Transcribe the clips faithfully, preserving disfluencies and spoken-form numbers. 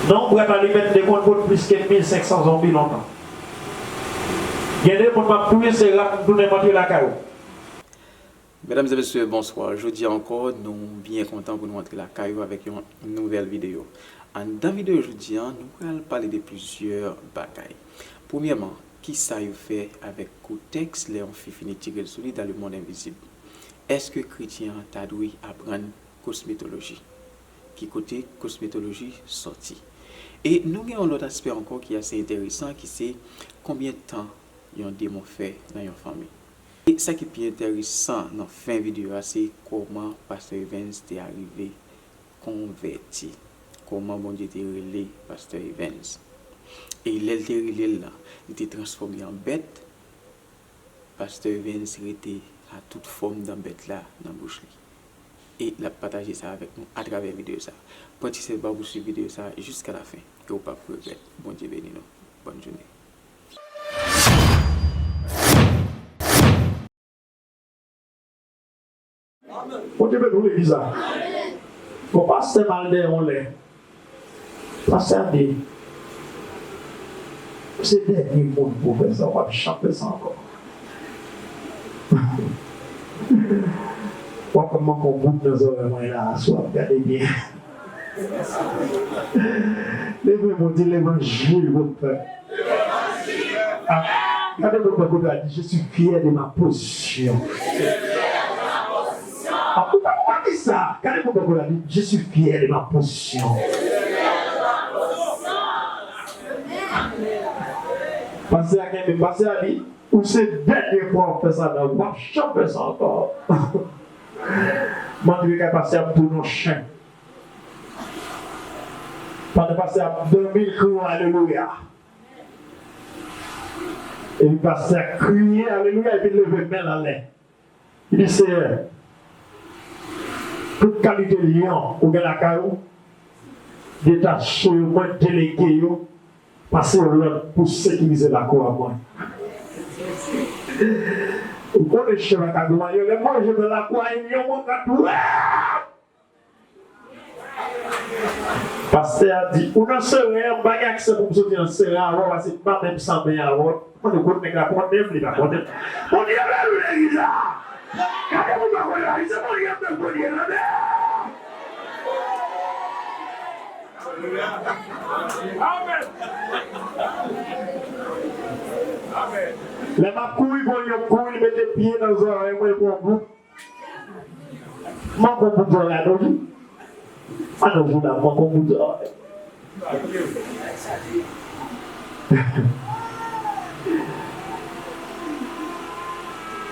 Non, bwat alimèt te konn pot plis ke mil senk san zonbi lontan. Gen de moun m ap touye, se rat m tounen m antre lakay ou. Medam e mesye, bonswa. Jodi a ankò, nou byen kontan pou nou antre lakay ou avèk yon nouvèl videyo. Anndan videyo jodi a, nou pral pale de plizyè bagay. Premyèman, kisa yo fè avèk kotèks lè yon fi fini tire l sou li dans le monde invisible? Èske kretyen an ta dwe aprann kosmetoloji? Ki kote kosmetoloji sòti? E nou gen yon lòt aspè ankò ki ase enteresan, ki se konbyen tan yon demon fè nan yon fanmi. E sa ki pi enteresan nan fen videyo a, se kòman Pastè Evens te arive konvèti, kòman Bondye te rele Pastè Evens. E lè l te rele l lan, li te transfòme an bèt. Pastè Evens rete a tout fòm dan bèt la nan bouch li. E l ap pataje sa avèk nou atravè videyo sa. Pran ti sèl pa w pou swiv videyo sa jiska lafen, ke w p ap regrèt. Bondye beni nou. Bòn jounen. Bondye beni w legliz la. Bon, pastè m al dèyè yon lè. Pastè a di, "Ou se dènye moun pou fè sa, w ap janm fè sa ankò." W ap manke yon bout nan zòrèy mwen la, si w ap gade byen. Leve men w, di, "Levanjil pou m fè." Ah, gade moun bò kote a, di, "Je suis fier de ma position." Ah, ou pa, ou pa di sa. Gade moun bò kote a, di, "Je suis fier de ma position." Pastè a kenbe, pastè a di, "Ou se dènye fwa w ap fè sa, non, w ap janm fè sa ankò." M antre kay pastè a, m tounen yon chen. Pandan pastè ap dòmi, l kriye alelouya. Epi pastè a kriye alelouya, epi l leve men l anlè. Li di, "Seyè, tout kalite lyon ou gen lakay ou, detache yo, mwen delege yo, pase yo lòd pou sekirize lakou a mwen." Ou konnen chen pa ka goumen, yo lè manje nan lakou a, yon lyon mwen ka dwèp. Pastè a di, "Ou nan seren an, m pa gen aksè pou m soti nan seren an avè w, paske m pa menm sanble avè w." Mwen di, "Kot nèg la konnen m, li pa konnen m." Bondye beni w legliz la. Gade moun pa konnen la, li se Bondye m nan Bondye tande. Amèn. Amèn. Lè m ap kouri, Bondye m kouri, li mete pye nan zòrèy mwen, li pran bout. Manke w pou djòl la, non, wi. A non, Jouda, manke w pou djòl.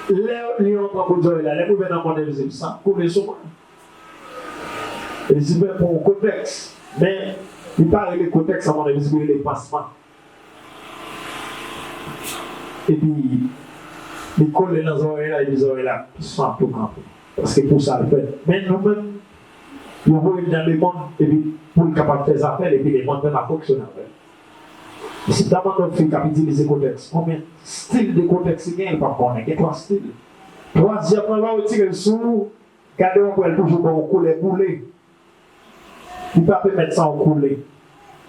Lè lyon an pran pou djòl la, lè m rive nan mond envizib, sa koule sou mwen. Envizib pran yon kotèks, men li pa rele kotèks nan mond envizib, li rele pansman. Epi, li kole nan zòrèy la, epi zòrèy la san tou kanpe. Paske pou sa l fèt. Men nou menm, yo voye l nan lemonn, epi pou l kapab fè zafè l, epi lemonn menm ap fonksyone avè l. Si m ta mande yon fi k ap itilize kotèks, konbyen stil de kotèks li genyen, li p ap konnen. Gen twa stil. Twazyèm nan, lè w retire l sou ou, gade w ap wè l toujou ba w yon koulè boule. Li pa pèmèt san w koule.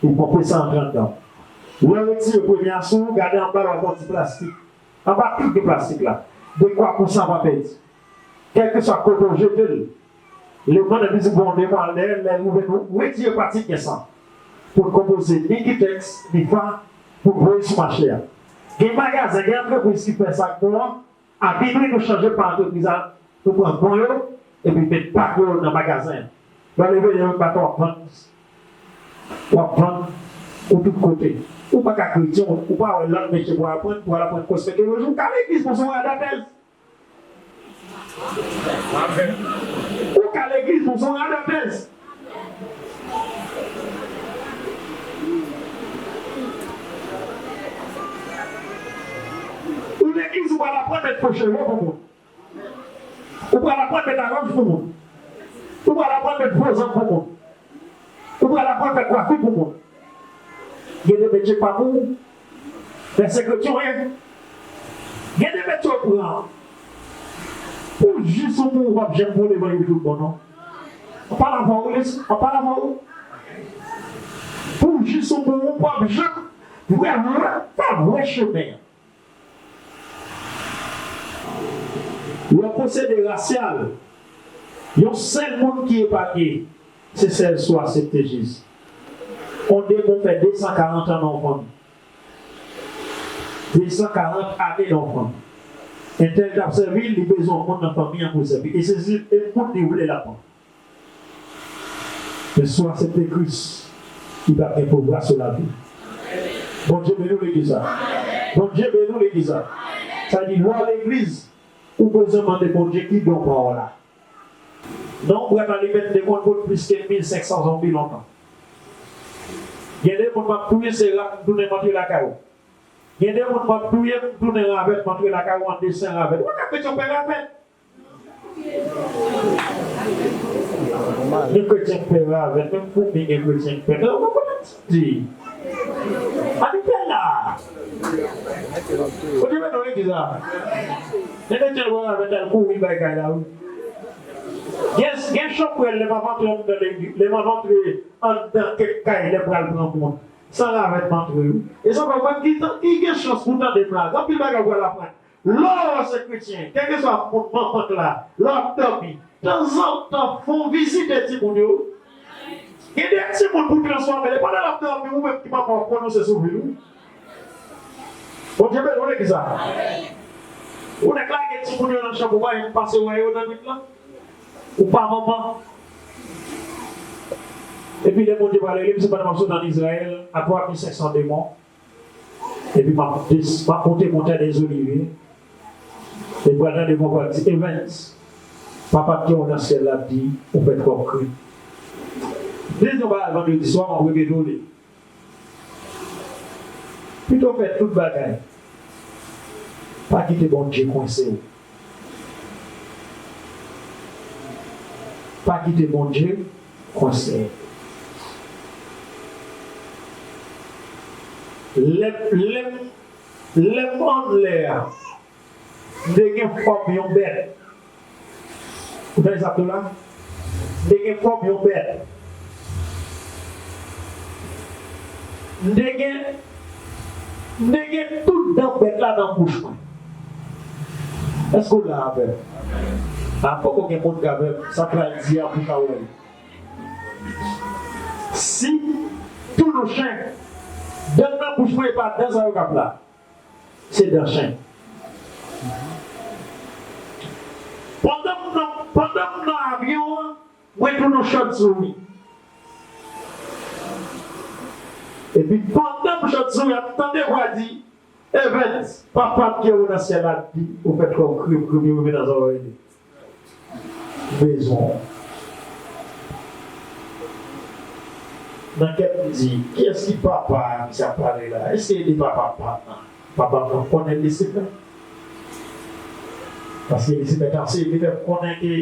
Li pran pye san antre anndan w. Lè w retire premye a sou ou, gade anba l w ap wè yon ti plastik. Anba tout gen plastik la. Dekwa pou san pa pèdi. Kèlkeswa kote w jete l, lemonn envizib ba w yon demwal dèyè l, lè l rive nou retire pati k gen san. Pou n konpoze ni kitèks, ni fa, pou n voye sou mache a. Gen magazen, gen antrepriz ki fè sa ak nou an, a minwi, nou chanje pa antrepriz la, nou pran bon yo, epi met pak yo nan magazen an. Lè w leve, yo met baton w ap vann, w ap vann, ou tout kote. Ou pa ka kretyen, ou pa wè lòt metye pou w aprann, pou w al aprann kosmetoloji, ou ka legliz pou se yon radatèz. Ou ka legliz pou se yon radatèz. Ou legliz, ou pa al aprann met fo cheve pou moun. Ou pral aprann met alonj pou moun. Ou pral aprann met fo zang pou moun. Ou pral aprann fè kwafi pou moun. Gen de metye k pa pou ou. Fè sekretyon, en. Gen de metye w pran. Pou jis ou mouri, w p ap janm pran levanjil tout bon, non. Anpale avè w, wi, anpale avè w. Pou W ap janm wè lòt pa vre chemen an. Lè w posede rasyal, yon sèl moun ki epanye, se sèl si w aksepte Jezi. On demon fè de san karant an nan yon fanmi. De san karant ane nan yon fanmi. Entèl t ap sèvi l, li bezwen yon moun nan fanmi an pou l sèvi. E se si e moun li vle l ap pran. Men si w aksepte Kris, li p ap gen pouvwa sou lavi w. Bondye beni w legliz la. Bondye beni w legliz la. Sa di, lè w al legliz, ou bezwen mande Bondye ki don pa w la. Non, ou pral alimèt de moun pou plis ke mil senk san zonbi lontan. Gen de moun m ap touye, se rat m tounen m antre lakay ou. Gen de moun m ap touye, m tounen ravèt m antre lakay ou an desen ravèt. Ou pa ka kretyen pè ravèt. Gen kretyen k pè ravèt, menm foumi gen kretyen k pè. Ou konprann sa m di? Ann pè la. Ou te mete w legliz la. Gen kretyen k pè ravèt al kouri bay kay la wi. Gen, gen chanpwèl lè m ap antre anndan legliz, lè m ap antre anndan kèk kay, lè m pral pran moun. San ravèt m antre wi. E sa fè mwen ki, ki gen chans pou tande m la. Gen anpil bagay ou pral aprann. Lè w se kretyen, kèlkeswa moun manman k la, lè w ap dòmi, tanzantan fè yon vizite timoun yo. Gen de timoun pou transfòme, e pandan l ap dòmi, ou menm ki manman w ap pwononse sou vi l wi. Bondye beni w legliz la. Ou nèk lage timoun yo nan chanm ou pa janm pase wè yo nan nwit lan. Ou pa manman. Epi lè Bondye pral rele m, se pandan m ap sot ann Izrayèl, a twa mil senk san demon. Epi m ap des-, m ap monte Montay dèzolivye. Epi pral tande mwen pral di, Evans, papa k gen w nan syèl la ap di, ou fè twòp krim. Dezyèm bagay vandredi swa, m ap repete w li. Pito fè tout bagay. Pa kite Bondye kwense w. Pa kite Bondye kwense w. Lè, lè, lè m anlè a, m te gen fòm yon bèt. Ou tande sa m di w la? M te gen fòm yon bèt. M te gen, m te gen tout dan bèt la nan bouch mwen. Èske w la avè m? A, poko gen moun k avè m. Sa m pral di a pou w ka wè l. Si tounou chen, dan nan bouch mwen e pa dan sa yo k ap la. Se dan chen. Pandan m nan, pandan m nan avyon an, mwen tounou chòt sou li. Epi pandan m chòt sou li, m tande vwa di, Evans, papa k gen w nan syèl la di, ou fè twòp krim, krim yo rive nan zòrèy li. Bezwen w. Nan kè m di, kiyès ki papa a misye ap pale la? Èske e de papa m pa nan? Papa m nan konnen Lisifè. Paske Lisifè t ap seye fè m konnen ke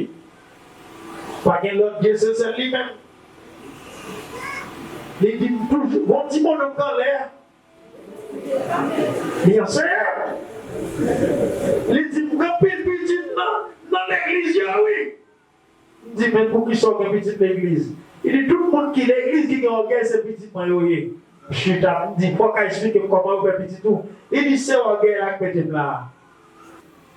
pa gen lòt dye se sèl li menm. Li di m toujou, gon ti bonòm k anlè a. Li anseye. Li di m gen anpil pitit nan, nan legliz yo wi. M di, men poukisa w gen pitit legliz? Li di, tout moun ki legliz ki gen ògèy se pitit mwen yo ye. M chita, m di, fò w ka eksplike m kòman yo fè pitit ou. Li di, se ògèy la k mete m la a.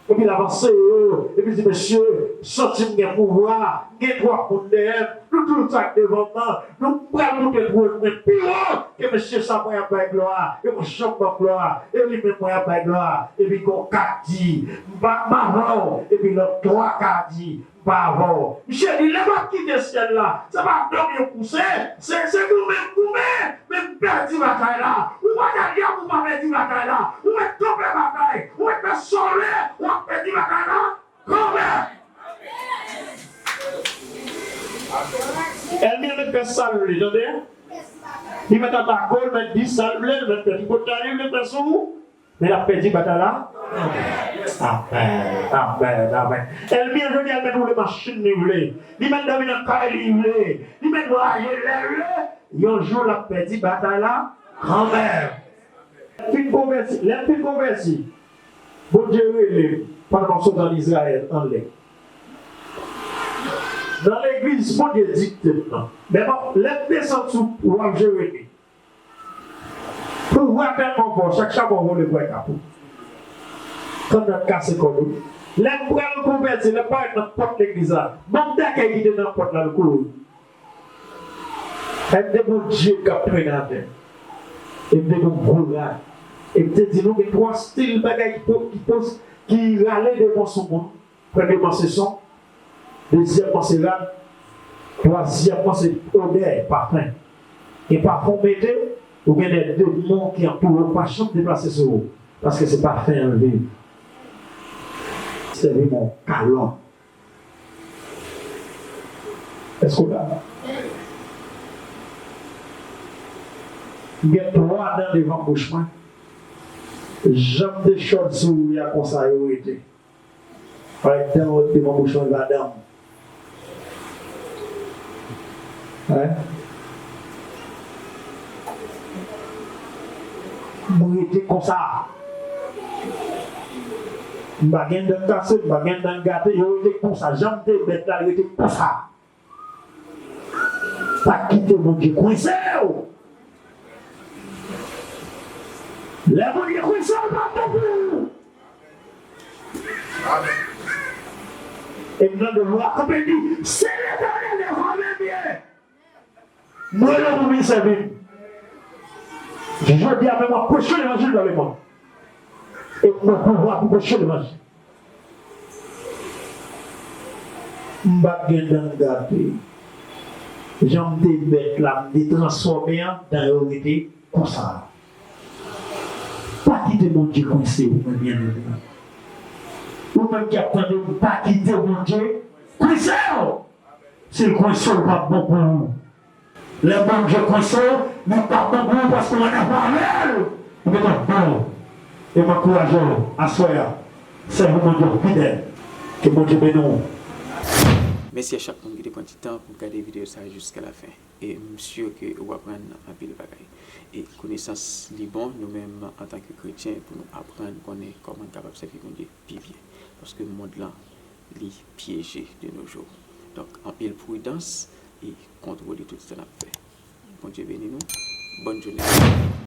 Epi l ap anseye yo, epi l di, mesye, m santi m gen pouvwa, m gen twòp moun dèyè m, nou tout sa k devan m nan, nou pral moute twòn mwen pi wo ke mesye sa mwen ap bay glwa a, yo pa janm ban m glwa a, e li menm mwen ap bay glwa a, epi gon kat di, m pa, m avè w, epi lòt twa ka di, m pa avè w. Misye di, lè m ap kite syèl la, se pa dòmi yo pouse, se, se goumen m goumen, men m pèdi batay la. Ou pa ka di a pou w pa pèdi batay la. Ou mèt kanpe batay, ou mèt fè sa w vle, w ap pèdi batay la kanmenm. Ènmi an mèt fè sa l vle, tande? Li mèt atake w, li mèt di sa l vle, li mèt fè tripotay li vle fè sou ou. Men l ap pèdi batay la. Amèn, amèn, amèn. Ènmi an jodi a, l mèt woule machin li vle. Li mèt dòmi nan kay li vle. Li mèt vwayaje lè l vle. Yon jou, l ap pèdi batay la kanmenm. Lè m fin konvèti, lè m fin konvèti, Bondye rele m pandan m ap sot ann Izrayèl, anlè. Nan legliz, Bondye dikte m nan. Lè m ap, lè m desann sou waf Jeremi, Pouvwa tèlman fò, chak chapon vole pran kap ou. Kannòt kase kò l wi. Lè m pral konvèti, lè m parèt nan pòt legliz la, banm dakèy ki te nan pòt la, l kouri. E m te gon dye k ap trennen atè. E m te gon gwo rad. E m te di nou gen twa stil bagay ki po-, ki pos-, ki rale devan sou moun. Premyèman se son, dezyèmman se rad, twazyèmman se odè, pafen. Gen pafen w mete, ou gen de demon ki antoure w, pa janm deplase sou ou, paske se pafen an l viv. Sèvi m yon kalòt. Èske w la? M gen twa dan devan bouch mwen. Jan m te chòd sou ou a konsa yo rete. Alright, dan w devan bouch mwen pa dan m. Alright. M rete konsa. M pa gen dan kase, m pa gen dan gate, yo rete konsa. Jan m te bèt la, yo rete konsa. Pa kite Bondye kwense w. Lè Bondye kwense w, l pa bon pou ou. E m tande vwa kanpe di, se Letènèl, devan men byen. M rele w pou vin sèvi m. Jodi a menm w ap preche levanjil nan lemonn. E m gen pouvwa pou preche levanjil. M pa t gen dan gate. Jan m te bèt la, m te transfòme an, dan yo rete konsa. Pa kite Bondye kwense w, mwen byeneme. Ou menm ki ap tande m, pa kite Bondye kwense w. Si l kwense w, l p ap bon pou ou. Lè Bondye kwense w, li p ap bon pou ou paske w annafè avè l. Li gentan bon. E m ankouraje w aswè a, sèvi Bondye fidèl. Ke Bondye beni w. Mèsi a chak moun ki te pran ti tan pou gade videyo sa a jiska lafen. E m si ke ou aprann anpil bagay. E konesans li bon, nou menm antanke kretyen, pou nou aprann konnen kòman n kapab sèvi Bondye pi byen. Paske mond lan, li pyeje de nos jours. Donk, anpil pridans e kontwole tout sa n ap fè. Bondye beni nou. Bòn jounen.